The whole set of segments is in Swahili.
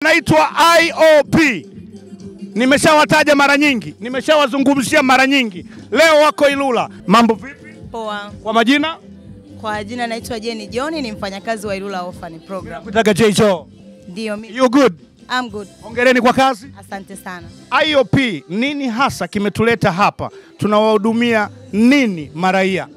Wanaitwa IOP. Nimeshawataja mara nyingi, nimeshawazungumzia mara nyingi. Leo wako Ilula. Mambo vipi? Poa. Kwa majina? Kwa jina naitwa Jenny John, ni mfanyakazi wa Ilula Orphan Program. Nakutaka J Jo. Ndio mimi. You good? I'm good. Hongereni kwa kazi. Asante sana. IOP, nini hasa kimetuleta hapa? Tunawahudumia nini maraia?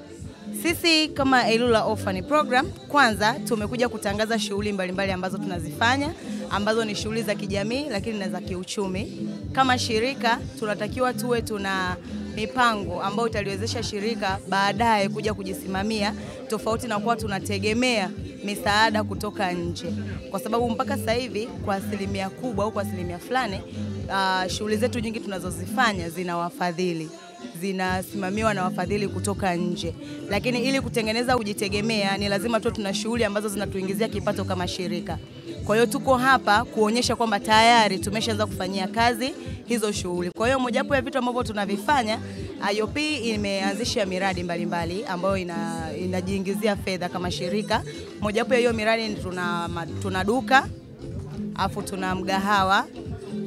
Sisi kama Ilula Orphan Program, kwanza tumekuja kutangaza shughuli mbalimbali ambazo tunazifanya, ambazo ni shughuli za kijamii lakini na za kiuchumi. Kama shirika tunatakiwa tuwe tuna mipango ambayo italiwezesha shirika baadaye kuja kujisimamia, tofauti na kuwa tunategemea misaada kutoka nje. Kwa sababu mpaka sasa hivi kwa asilimia kubwa au kwa asilimia fulani, shughuli zetu nyingi tunazozifanya zina wafadhili, zinasimamiwa na wafadhili kutoka nje. Lakini ili kutengeneza kujitegemea ni lazima tuwe tuna shughuli ambazo zinatuingizia kipato kama shirika. Kwa hiyo tuko hapa kuonyesha kwamba tayari tumeshaanza kufanyia kazi hizo shughuli. Kwa hiyo mojawapo ya vitu ambavyo tunavifanya, IOP imeanzisha miradi mbalimbali ambayo inajiingizia fedha kama shirika. Mojawapo ya hiyo miradi ni tuna duka, afu tuna mgahawa,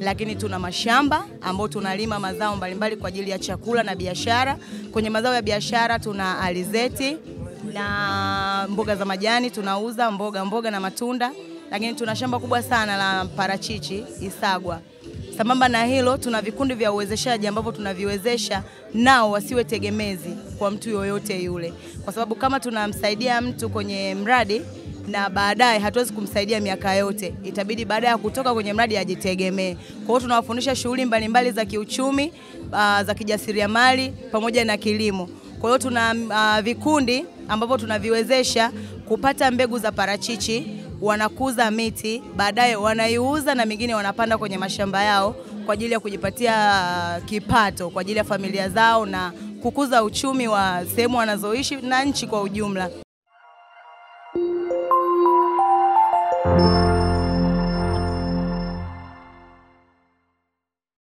lakini tuna mashamba ambayo tunalima mazao mbalimbali kwa ajili ya chakula na biashara. Kwenye mazao ya biashara tuna alizeti na mboga za majani, tunauza mboga na matunda. Lakini tuna shamba kubwa sana la parachichi Isagwa. Sambamba na hilo tuna vikundi vya uwezeshaji ambavyo tunaviwezesha nao wasiwe tegemezi kwa mtu yoyote yule. Kwa sababu kama tunamsaidia mtu kwenye mradi na baadaye hatuwezi kumsaidia miaka yote, itabidi baada ya kutoka kwenye mradi ajitegemee. Kwa hiyo tunawafundisha shughuli mbalimbali za kiuchumi, za kijasiriamali pamoja na kilimo. Kwa hiyo tuna vikundi ambavyo tunaviwezesha kupata mbegu za parachichi, wanakuza miti, baadaye wanaiuza na mingine wanapanda kwenye mashamba yao kwa ajili ya kujipatia kipato kwa ajili ya familia zao na kukuza uchumi wa sehemu wanazoishi na nchi kwa ujumla.